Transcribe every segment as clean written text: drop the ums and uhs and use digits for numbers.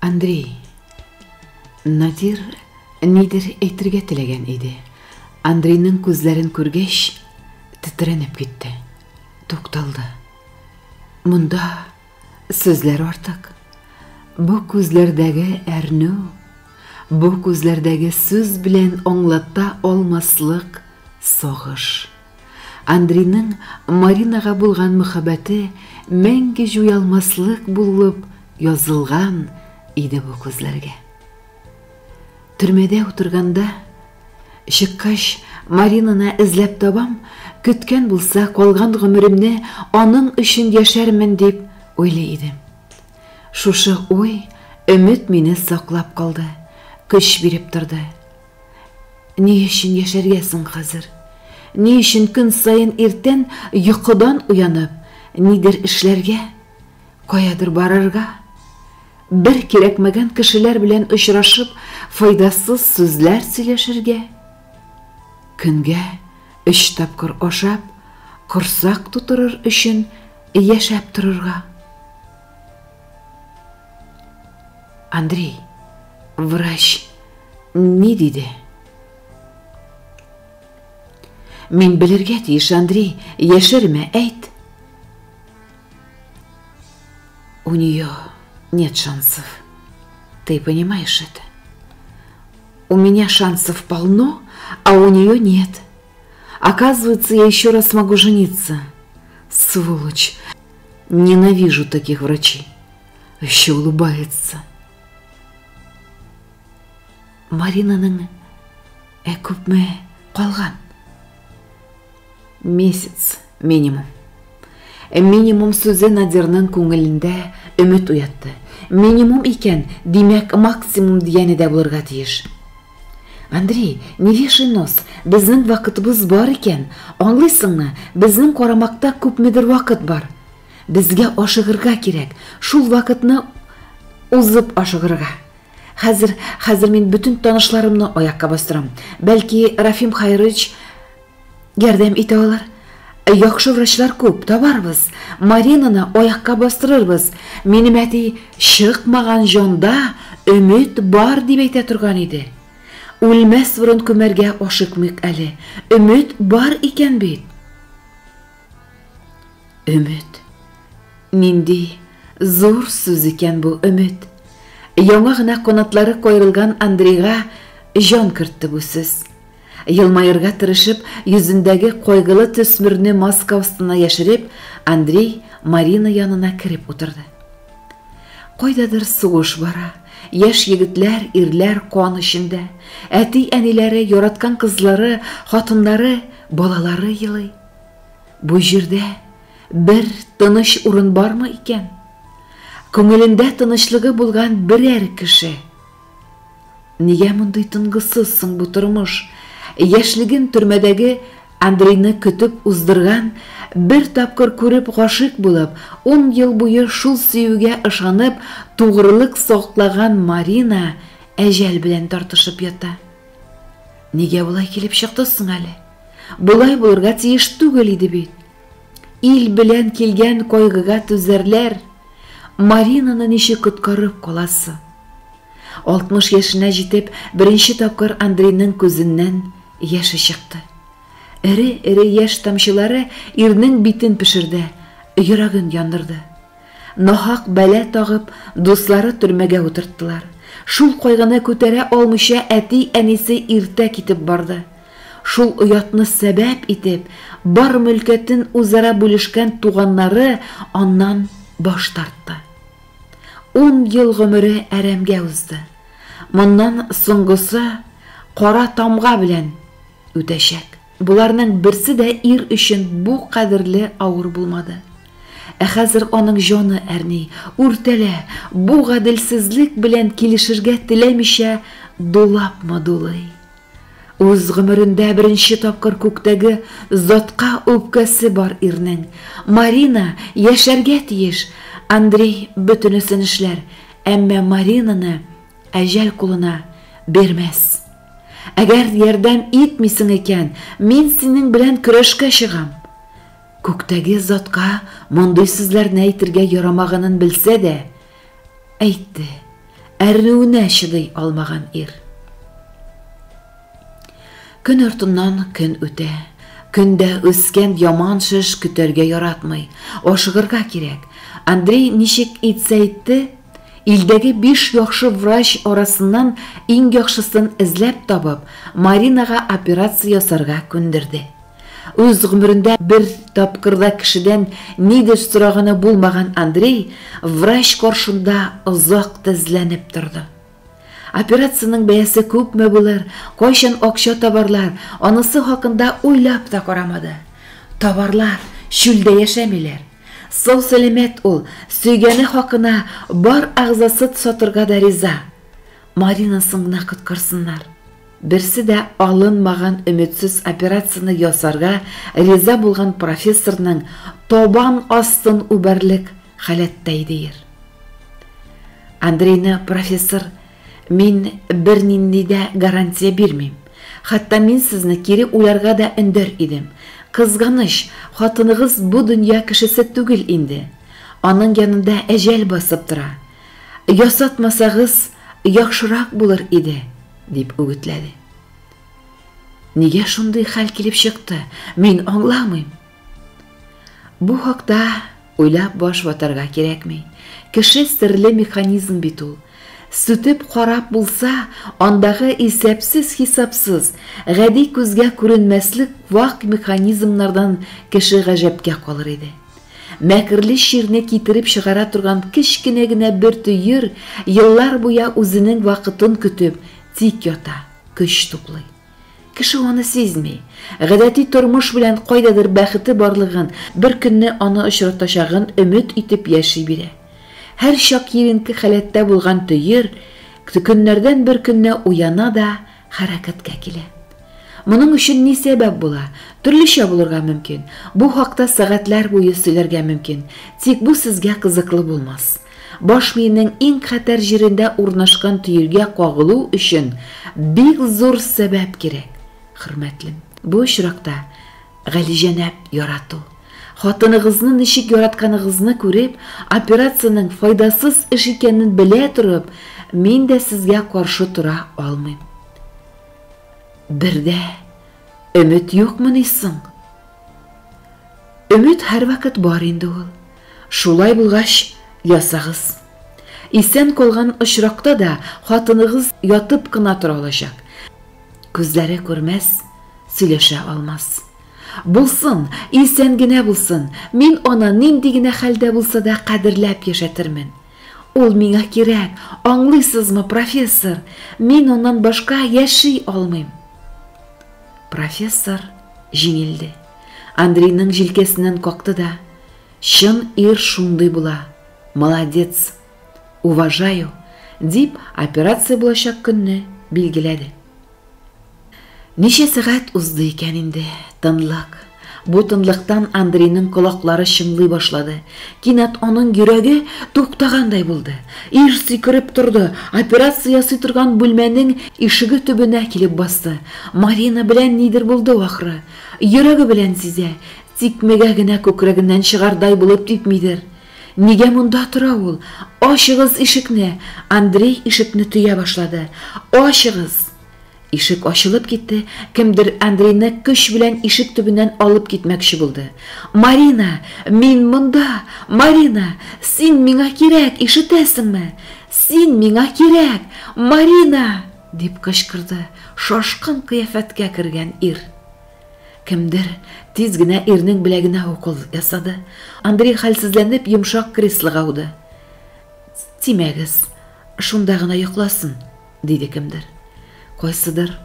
Андрей, Надир нидер әйтергә теләгән иде. Андрейның күзләрен күргәч, тетрәнеп китте. Тукталды. Монда сүзләр артык. Бу күзләрдәге әрнү, бу күзләрдәге сүз белән аңлата алмаслык сагыш. Андрейның Маринага булган мөхәббәте мәңге җуялмаслык булып язылган иде бу күзләргә. Төрмәдә утырганда, чыккач, Маринаны эзләп табам, көткән булса, калган гомеремне аның өчен яшәрмен дип уйлый идем. Шушы уй, өмет мине саклап калды, көч биреп торды. Ни өчен яшәргә соң хәзер? Ни өчен көн саен иртән йокыдан уянып, нидер эшләргә, каядыр барырга? Бер кирәкмәгән кешеләр белән очрашып, файдасыз сүзләр сөйләшергә? Көнгә өч тапкыр ашап, корсак тутырыр өчен яшәп торырга? Андрей, врач ни диде? Мин белергә тиеш, Андрей, яшермә, әйт. У нее нет шансов. Ты понимаешь это? У меня шансов полно, а у нее нет. Оказывается, я еще раз могу жениться. Сволочь. Ненавижу таких врачей. Еще улыбается. Маринаның ә күпме калган? Месяц минимум. Минимум сүзе Надирның күңелендә өмет уятты. Минимум икән, димәк, максимум дигәне дә булырга тиеш. Андрей, не вешай нос, безнең вакытыбыз бар икән. Аңлыйсыңмы, безнең карамакта күпмедер вакыт бар. Безгә ашыгырга кирәк, шул вакытны узып ашыгырга. Хәзер, хәзер мин бөтен танышларымны аякка бастырам. Бәлки, Рафим Хайрович ярдәм итә алыр. Яхшы врачлар күп, табарбыз. Маринаны аякка бастырырбыз. Минем әти чыкмаган җанда өмет бар дип әйтә торган иде. Үлмәс борын күмәргә ашыкмыйк әле. Өмет бар икән бит. Өмет. Нинди зур сүз икән бу өмет. Яңа гына канатлары каерылган Андрейга җан кертте бу сүз. Елмаерга тырышып, йөзендәге кайгылы төсмерне маска астына яшереп, Андрей Марина янына кереп утырды. Кайдадыр сугыш бара. Яшь егетләр, ирләр кан эчендә. Әти-әниләре, яраткан кызлары, хатыннары, балалары елый. Бу җирдә бер тыныч урын бармы икән? Күңелендә тынычлыгы булган берәр кеше. Нигә мондый тынгысыз соң бу тормыш? Яшьлеген төрмәдәге Андрейны көтеп уздырган, бер тапкыр күреп гашыйк булып, ун ел буе шул сөюгә ышанып, тугрылык саклаган Марина әҗәл белән тартышып ята. Нигә болай килеп чыкты соң әле? Болай булырга тиеш түгел иде бит. Ил белән килгән кайгыга түзәрләр. Маринаны ничек коткарып каласы? 60 яшенә җитеп, беренче тапкыр Андрейның күзеннән яше чыкты. Эре-эре яшь тамчылары ирнең битен пешерде, йөрәген яндырды. Нахак бәла тагып, дуслары төрмәгә утырттылар. Шул кайгыны күтәрә алмыйча әти-әнисе иртә китеп барды. Шул оятны сәбәп итеп, бар мөлкәтен үзара бүлешкән туганнары аннан баш тартты. Ун ел гомере әрәмгә узды. Моннан соңгысы кара тамга белән үтәчәк. Боларның берсе дә ир өчен бу кадерле авыр булмады. Ә хәзер аның җаны әрни, үртәлә, бу гаделсезлек белән килешергә теләмичә дулапмы дулый. Үз гомерендә беренче тапкыр күктәге затка үпкәсе бар ирнең. Марина яшәргә тиеш. Андрей бөтенесен эшләр, әмма Маринаны әҗәл кулына бирмәс. Әгәр ярдәм итмисең икән, мин синең белән көрәшкә чыгам. Күктәге затка мондый сүзләрне әйтергә ярамаганын белсә дә, әйтте. әрнүенә чыдый алмаган ир. Көн артыннан көн үтә. Көндә үскән яман шеш көтәргә яратмый. Ашыгырга кирәк. Андрей ничек итсә итте, илдәге биш яхшы врач арасыннан иң яхшысын эзләп табып, Маринага операция ясарга күндерде. Үз гомерендә бер тапкыр да кешедән нидер сораганы булмаган Андрей врач каршында озак тезләнеп торды. Операциянең бәясе күпме булыр, кайчан акча табарлар, анысы хакында уйлап та карамады. Табарлар, чүлдә яшәмиләр. Сау-сәламәт ул, сөйгәне хакына бар әгъзасын сатырга да риза. Маринасын гына коткарсыннар. Берсе дә алынмаган өметсез операцияне ясарга риза булган профессорның табан астын үбәрлек халәттә иде ир. Андрейны профессор, мин бернинди дә гарантия бирмим. Хәтта мин сезне кире уйларга да өндәр идем. Кызганыч, хатыныгыз бу дөнья кешесе түгел инде. Аның янында әҗәл басып тора. Ясатмасагыз, яхшырак булыр иде, дип үгетләде. Нигә шундый хәл килеп чыкты? Мин аңламыйм. Бу хакта уйлап баш ватарга кирәкми. Кеше серле механизм бит ул. Сүтеп карап булса, андагы исәпсез-хисапсыз, гади күзгә күренмәслек вак механизмнардан кеше гаҗәпкә калыр иде. Мәкерле чирне китереп чыгара торган кечкенә генә бер төер еллар буе үзенең вакытын көтеп тик ята, көч туплый. Кеше аны сизми. Гадәти тормыш белән кайдадыр бәхете барлыгын, бер көнне аны очратачагын өмет итеп яши бирә. Һәр чак киеренке халәттә булган төер көннәрдән бер көнне уяна да хәрәкәткә килә. Моның өчен ни сәбәп була? Төрлечә булырга мөмкин. Бу хакта сәгатьләр буе сөйләргә мөмкин. Тик бу сезгә кызыклы булмас. Баш миенең иң хәтәр җирендә урнашкан төергә кагылу өчен бик зур сәбәп кирәк. Хөрмәтлем, бу очракта галиҗәнәп ярату. Хатыныгызны ничек яратканыгызны күреп, операциянең файдасыз эш икәнен белә торып, мин дә сезгә каршы тора алмыйм. Бер дә өмет юкмыни соң? Өмет һәрвакыт бар инде ул. Шулай булгач, ясагыз. Исән калган очракта да хатыныгыз ятып кына тора алачак. Күзләре күрмәс, сөйләшә алмас. Булсын, исән генә булсын, мин аны нинди генә хәлдә булса да кадерләп яшәтермен. Ул миңа кирәк, аңлыйсызмы, профессор? Мин аннан башка яши алмыйм. Профессор җиңелде. Андрейның җилкәсеннән какты да, чын ир шундый була. Молодец. Уважаю, дип операция булачак көнне билгеләде. Ничә сәгать узды икән инде? Тынлык. Бу тынлыктан Андрейның колаклары чыңлый башлады. Кинәт аның йөрәге туктагандай булды. Ир сикереп торды, операция ясый торган бүлмәнең ишеге төбенә килеп басты. Марина белән нидер булды ахры. Йөрәге белән сизә, тикмәгә генә күкрәгеннән чыгардай булып типмидер. Нигә монда тора ул? Ачыгыз ишекне! Андрей ишекне төя башлады. Ачыгыз! Ишек ачылып китте, кемдер Андрейны көч белән ишек төбеннән алып китмәкче булды. Марина, мин монда! Марина, син миңа кирәк, ишетәсеңме? Син миңа кирәк! Марина! дип кычкырды шашкын кыяфәткә кергән ир. Кемдер тиз генә ирнең беләгенә укол ясады. Андрей хәлсезләнеп йомшак креслога ауды. Тимәгез, шунда гына йокласын, диде кемдер. Кайсыдыр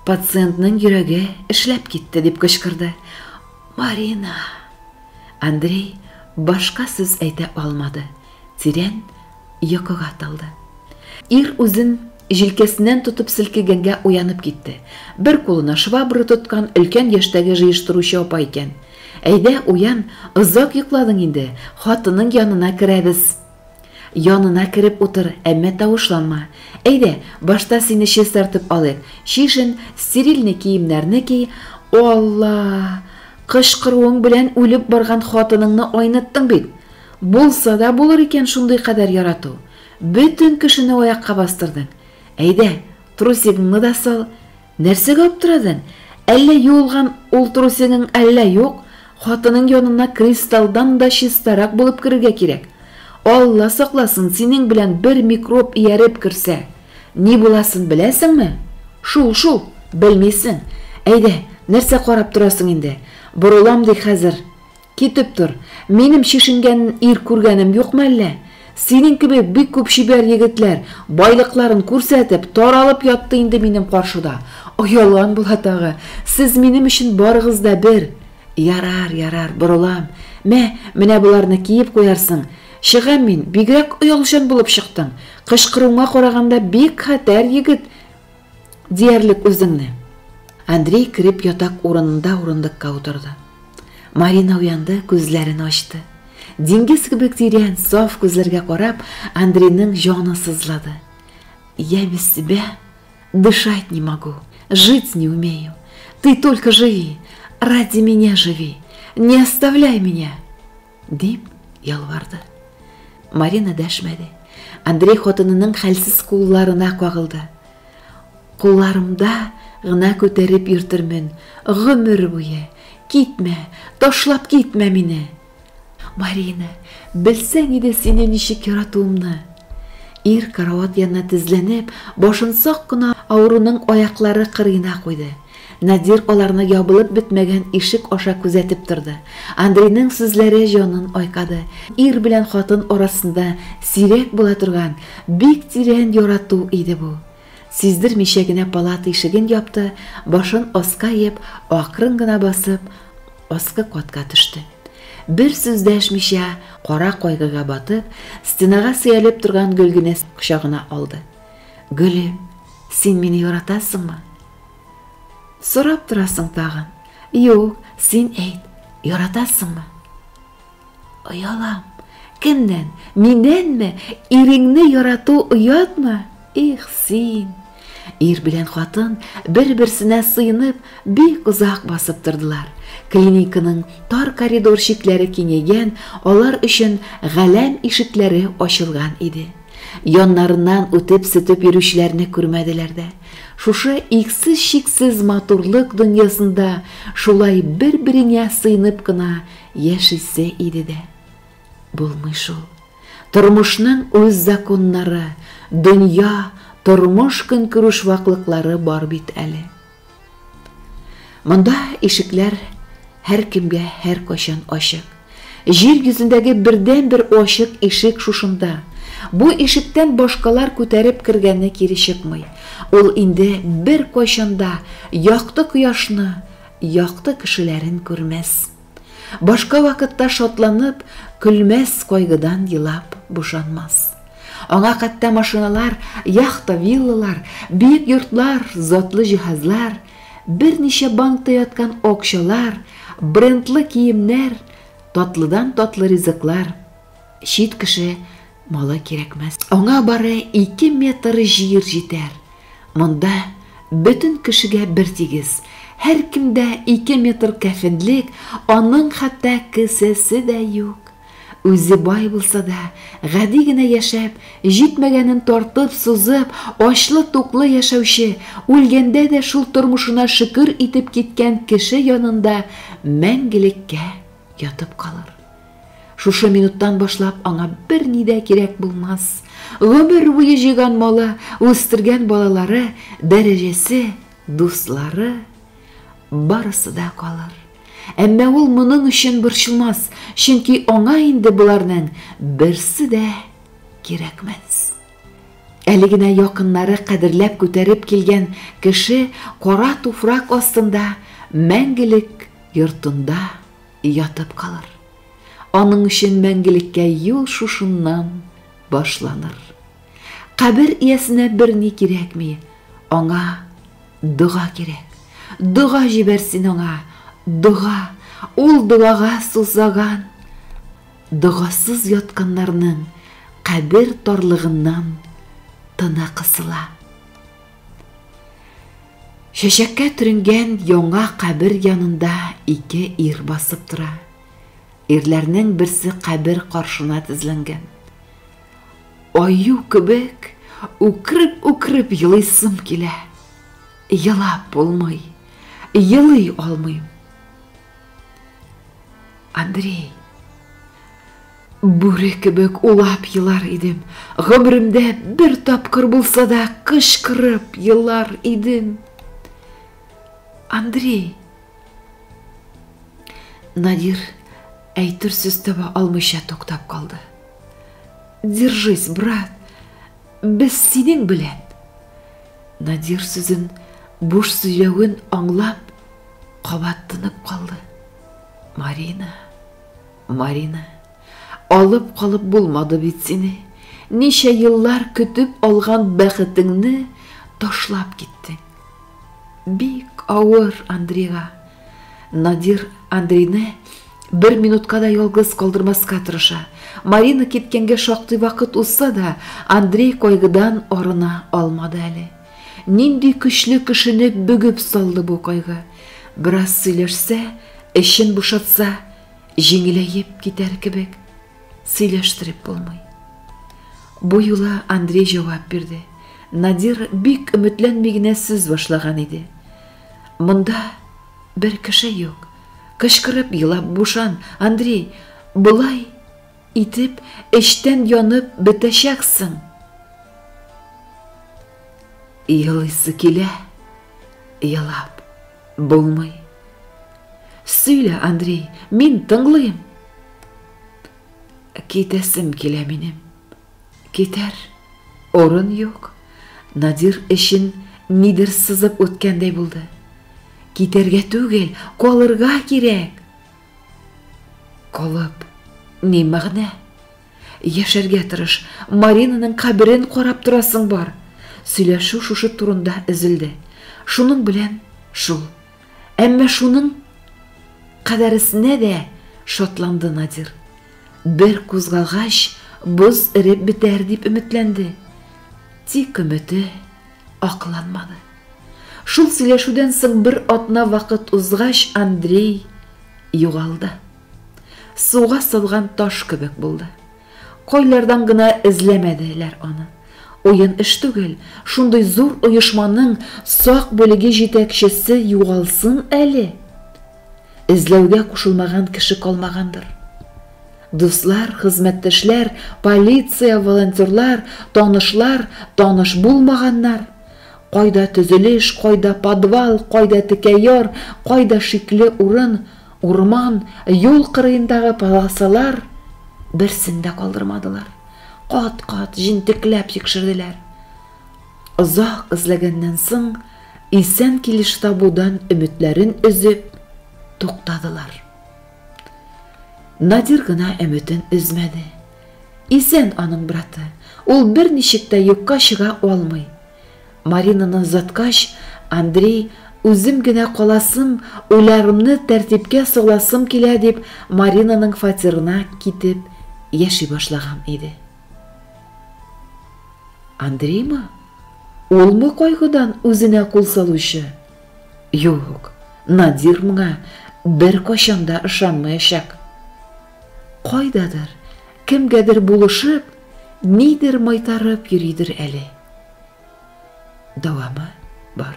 пациентның йөрәге эшләп китте дип кычкырды. Марина! Андрей башка сүз әйтә алмады. Тирән йокыга талды. Ир үзен җилкәсеннән тотып селкегәнгә уянып китте. Бер кулына швабра тоткан өлкән яшьтәге җыештыручы апа икән. Әйдә, уян, озак йокладың инде, хатының янына керәбез. Янына кереп утыр, әмма тавышланма. Әйдә, башта сине чистартып алыйк. Чишен, стерильный киемнәрне ки. Алла! Кычкыруың белән үлеп барган хатыныңны айныттың бит. Булса да булыр икән шундый кадәр ярату. Бөтен кешене аякка бастырдың. Әйдә, трусигыңны да сал. Нәрсәгә аптырадың? Әллә юылган ул трусигың, әллә юк. Хатының янына кристаллдан да чистарак булып керергә кирәк. Алла сакласын, синең белән бер микроб ияреп керсә, ни буласын беләсеңме? Шул, шул, белмисең. Әйдә, нәрсә карап торасың инде? Борылам ди хәзер. Китеп тор. Минем чишенгән ир күргәнем юкмы әллә? Синең кебек бик күп чибәр егетләр, байлыкларын күрсәтеп, таралып ятты инде минем каршыда. Оялган була тагы. Сез минем өчен барыгыз да бер. Ярар, ярар, борылам. Мә, менә боларны киеп куярсың. Чыгам мин, бигрәк оялчан булып чыктың. Кычкыруыңа караганда бик хәтәр егет диярлек үзеңне. Андрей кереп ятак урынында урындыкка утырды. Марина уянды, күзләрен ачты. Диңгез кебек тирән, саф күзләргә карап, Андрейның җаны сызлады. Я без тебя дышать не могу, жить не умею. Ты только живи, ради меня живи, не оставляй меня, дип ялварды. Марина дәшмәде. Андрей хатынының хәлсез кулларына кагылды. Кулларымда гына күтәреп йөртермен гомер буе. Китмә, ташлап китмә мине. Марина, белсәң иде сине ничек яратуымны. Ир карават янына тезләнеп, башын сак кына авыруның аяклары кырыена куйды. Надир аларны ябылып бетмәгән ишек аша күзәтеп торды. Андрейның сүзләре җанын айкады. Ир белән хатын арасында сирәк була торган бик тирән ярату иде бу. Сиздермичә генә палата ишеген япты, башын аска иеп, акрын гына басып, аскы катка төште. Бер сүз дәшмичә, кара кайгыга батып, стенага сөялеп торган Гөлгенә кочагына алды. Гөлем, син мине яратасыңмы? Сорап торасың тагын. Юк, син әйт, яратасыңмы? Оялам. Кемнән? Миннәнме? Иреңне ярату оятмы? Их, син! Ир белән хатын бер-берсенә сыенып, бик озак басып тордылар. Клиниканың тар коридор чикләре киңәйгән, алар өчен галәм ишекләре ачылган иде. Яннарыннан үтеп-сүтеп йөрүчеләрне күрмәделәр дә. Шушы иксез-чиксез матурлык дөньясында шулай бер-береңә сыенып кына яшисе иде дә. Булмый шул. Тормышның үз законнары, дөнья, тормыш көнкүреш ваклыклары бар бит әле. Монда ишекләр һәркемгә һәркайчан ачык. Җир йөзендәге бердәнбер ачык ишек шушында. Бу ишектән башкалар күтәреп кергәне кире чыкмый. Ул инде беркайчан да якты кояшны, якты кешеләрен күрмәс. Башка вакытта шатланып, көлмәс, кайгыдан елап бушанмас. Аңа хәтта машиналар, яхта, виллалар, биек йортлар, затлы җиһазлар, берничә банкта яткан акчалар, брендлы киемнәр, татлыдан татлы ризыклар, чит кеше малы кирәкмәс. Аңа бары 2 метр җир җитәр. Монда бөтен кешегә бер тигез. Һәркемдә 2 метр кәфенлек, аның хәтта кесәсе дә юк. Үзе бай булса да, гади генә яшәп, җитмәгәнен тартып-сузып, ачлы-туклы яшәүче, үлгәндә дә шул тормышына шөкер итеп киткән кеше янында мәңгелеккә ятып калыр. Шушы минуттан башлап аңа берни дә кирәк булмас. Гомер буе җыйган малы, үстергән балалары, дәрәҗәсе, дуслары, барысы да калыр. Әмма ул моның өчен борчылмас, чөнки аңа инде боларның берсе дә кирәкмәс. Әле генә якыннары кадерләп күтәреп килгән кеше кара туфрак астында мәңгелек йортында ятып калыр. Аның өчен мәңгелеккә юл шушыннан башланыр. Кабер иясенә берни кирәкми, аңа дога кирәк. Дога җибәрсен аңа, дога, ул догага сусаган. Догасыз ятканнарның кабер тарлыгыннан тыны кысыла. Чәчәккә төренгән яңа кабер янында ике ир басып тора. Ирләрнең берсе кабер каршына тезләнгән. Аю кебек үкереп-үкереп елыйсым килә. Елап булмый, елый алмыйм. Андрей, бүре кебек улап елар идем. Гомеремдә бер тапкыр булса да кычкырып елар идем. Андрей, Надир әйтер сүз таба алмыйча туктап калды. Держись, брат, без синең белән. Надир сүзен буш сөйләвен аңлап, кабат тынып калды. Марина, Марина, алып калып булмады бит сине. Ничә еллар көтеп алган бәхетеңне ташлап киттең. Бик авыр Андрейга. Надир Андрейны бер минутка да ялгыз калдырмаска тырыша. Марина киткәнгә шактый вакыт узса да, Андрей кайгыдан арына алмады әле. Нинди көчле кешене бөгеп салды бу кайгы. Бераз сөйләшсә, эчен бушатса, җиңеләеп китәр кебек. Сөйләштереп булмый. Бу юлы Андрей җавап бирде. Надир бик өметләнми генә сүз башлаган иде. Монда бер кеше юк. Кычкырып елап бушан, Андрей, болай итеп эчтән янып бетәчәксең. Елыйсы килә, елап булмый. Сөйлә, Андрей, мин тыңлыйм. Китәсем килә минем. Китәр урын юк. Надир эчен нидер сызып үткәндәй булды. Китәргә түгел, калырга кирәк. Калып, ни мәгънә? Яшәргә тырыш, Маринаның каберен карап торасың бар. Сөйләшү шушы турында өзелде. Шуның белән шул. Әмма шуның кадәресенә дә шатланды Надир. Бер кузгалгач, боз эреп бетәр дип өметләнде. Тик өмете акланмады. Шул сөйләшүдән соң бер атна вакыт узгач, Андрей югалды. Суга салган таш кебек булды. Кайлардан гына эзләмәделәр аны. Уен эш түгел, шундый зур оешманың сак бүлеге җитәкчесе югалсын әле. Эзләүгә кушылмаган кеше калмагандыр. Дуслар, хезмәттәшләр, полиция, волонтерлар, танышлар, таныш булмаганнар. Кайда төзелеш, кайда подвал, кайда текә яр, кайда шикле урын, урман, юл кырыендагы полосалар, берсен дә калдырмадылар. Кат-кат җентекләп тикшерделәр. Озак эзләгәннән соң, исән килеш табудан өметләрен өзеп, туктадылар. Надир гына өметен өзмәде. Исән аның браты, ул берничек тә юкка чыга алмый. Маринаны озаткач, Андрей, үзем генә каласым, уйларымны тәртипкә саласым килә дип, Маринаның фатирына китеп яши башлаган иде. Андреймы? Улмы кайгыдан үзенә кул салучы? Юк, Надир моңа беркайчан да ышанмаячак. Кайдадыр, кемгәдер булышып, нидер майтарып йөридер әле. Дәвамы бар.